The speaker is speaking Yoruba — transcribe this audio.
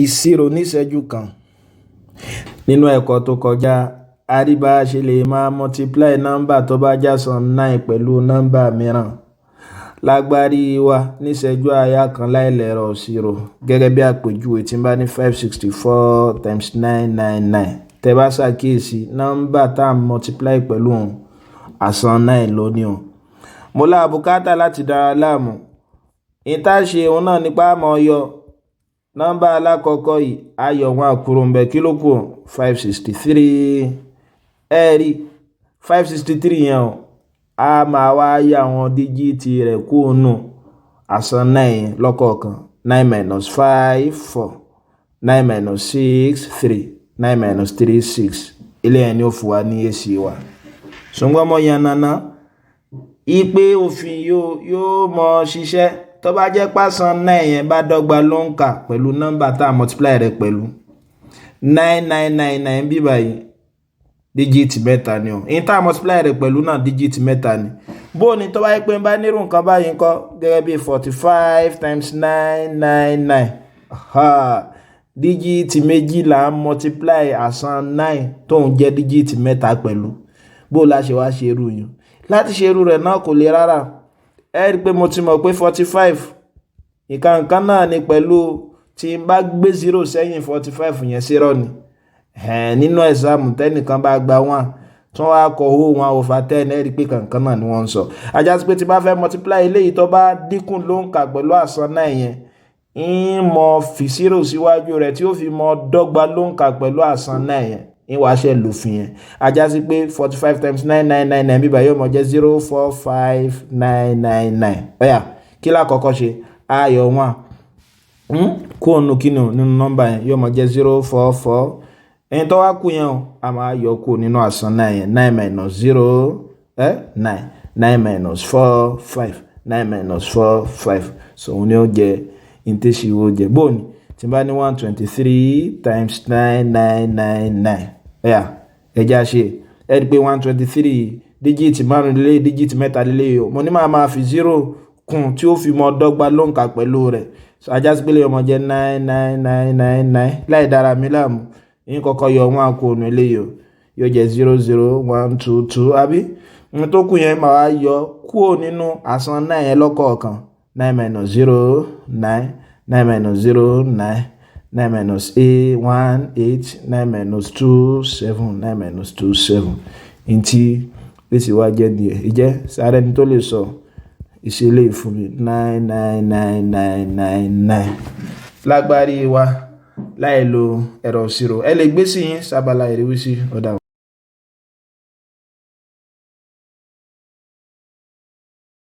Ìṣirò níṣẹ́jú kan. Nínú ẹ̀kọ́ tó kọjá, a rí bá a ṣe lè máa multiply nọ́mbà tó bá jásán 9 pẹ̀lú nọ́mbà mìíràn. Lágbárí wa níṣẹ́jú àáyá kan láì lẹ̀rọ ìṣirò, gẹ́gẹ́ bí àpèjúwe tí n bá ní 564 times 999. Tẹ́ bá ṣàkíyèsí, nọ́mbà tá a multiply pẹ̀lú òun, àsan 9 ló ní òun. Mo lá bùkátà láti dára láàmú. Ìta tá ṣe òun náà nípa mọ́ yọ nọ́mbà alákọ̀ọ́kọ́ yìí, a yọ 1 kúrò ńbẹ̀. Kí ló kù? 563. Ẹ rí 563 yẹn o, a máa wá yọ àwọn digit rẹ̀ kúrò nù àsan 9 yẹn lọ́kọ̀ọ̀kan. 9 minus 5, 4. 9 minus 6, 3. 9 minus 3, 6. Eléyẹn ni ó fún wa ní èsì wa. Ṣùgbọ́n mo yànnàná ipe òfin yóò mọ ṣiṣẹ́ tó bá jẹ́ pàṣán 9 yẹn bá dọ́gba ló ń kà pẹ̀lú nọ́mbà tá a multiply rẹ̀ pẹ̀lú. 9999 bí báyìí, digit mẹ́ta ni o. Ìyẹn tá a multiply rẹ̀ pẹ̀lú náà, digit mẹ́ta ni. Bó ni tó bá yẹ pé ń bá nírú nǹkan báyìí ńkọ́, gẹ́gẹ́ bí 45 times 999? Digit méjì là ń multiply àsan 9 tóun jẹ́ digit mẹ́ta pẹ̀lú. Bó la ṣe wá ṣe irú yìí? Láti ṣe irú rẹ̀ náà kò le rárá. Ẹ rí i pé mo ti mọ̀ pé 45 nǹkan kan náà ni pẹ̀lú tí n bá gbé 0 sẹ́yìn 45 yẹn, zero ni. Nínú exam, tẹ́nìkan bá gba 1, tí wọ́n á kọ owó 1/10, ẹ rí i pé kankan náà ni wọ́n ń sọ. Ajá sí pé tí bá fẹ́ multiply eléyìí tó bá dínkù ló ń kà pẹ̀lú àsan 9 yẹn, ń mọ fi zero síwájú rẹ̀ tí ó fi mọ dọ́gba ló ń kà pẹ̀lú àsan 9 yẹn, ń wàá ṣe lòfin yẹn. Ajá sí pé 45 times 9999 bíbá yóò mọ jẹ́ 045999. Ọ̀yà, kí lákọ̀ọ́kọ́ ṣe? A yọ 1 kúrò nínú kíni o, nínú nọ́mbà yẹn, yóò máa jẹ́ 044. Ẹni tó wá kú yẹn o, a máa yọ kúrò nínú àsan 9 yẹn. 9 minus 0, 9. 9 minus 4, 5. 9 minus 4, 5. So òun ni ó jẹ ìtẹ̀síwò jẹ. Bóòní tí n bá ní 123 times 9999? Ẹ̀yà, ẹja ṣe. Ẹ rí i pé 123, digit márùn lélẹ̀, digit mẹ́ta lélẹ̀ o. Mo ní máa fi 0 kún tí ó fi mọ dọ́gba lóǹkà pẹ̀lú rẹ̀. So ajá sí pé lè ọmọ jẹ́ 99999. Láì dára mi láàmú, yín kọ́kọ́ yọ one kúrò nínú eléyìí o, yóò jẹ́ 00122, àbí? Ohun tó kù yẹn, máa yọ kúrò nínú àsan 9 yẹn lọ́kọ̀ọ̀kan. 9 minus 0, 9. 9 minus 0, 9. 9 minus a 1, 8. 9 minus 2, 7. 9 minus 2, 7. Ntí èsì wa jẹ́ nìyẹn. Ìjẹ́ sáré ni tó lè sọ ìṣẹ̀lẹ̀ fún mi 999999 lágbárí wa láì lo ẹ̀rọ ìṣirò? Ẹ lè gbé sí yín sábàlá ìrísí ọ̀dà.